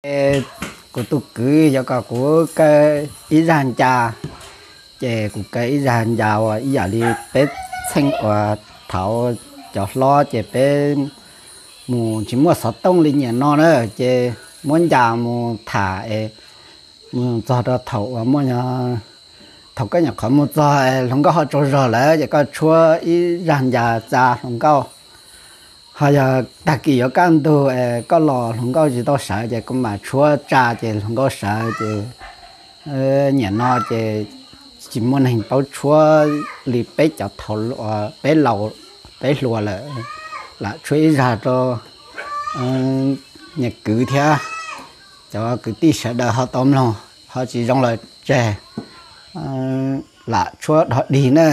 Es kuv tus kwv yuav kom kuv kaw ib zaj ncas, ces kuv kaw ib zaj ncas uas ib yam li peb txheej uas thaud cov hlob ces peb mus tsis muaj xov tooj li niaj no na, ces muab ncas mus tham es mus txog rau thaum uas muaj, thaum koj nyuam qhuav mus txog es hluas nkauj ho tsaug zog lawm ces koj tshuab ib zaj ncas tsa hluas nkauj. Ho yog tag kis yuav kaj ntug es koj los hluas nkauj tsis tau sawv ces koj mam tshuab tsa ces hluas nkauj sawv ces niaj no ces tsis muaj neeg paub tshuab li peb cov thaud, peb laus, peb hluas lawm, lam tshuab ib zaj rau niam kwv thiab cov kwv tij sawv daws ho tau mloog, ho tsis zoo los tseg, lam tshuab dog dig na.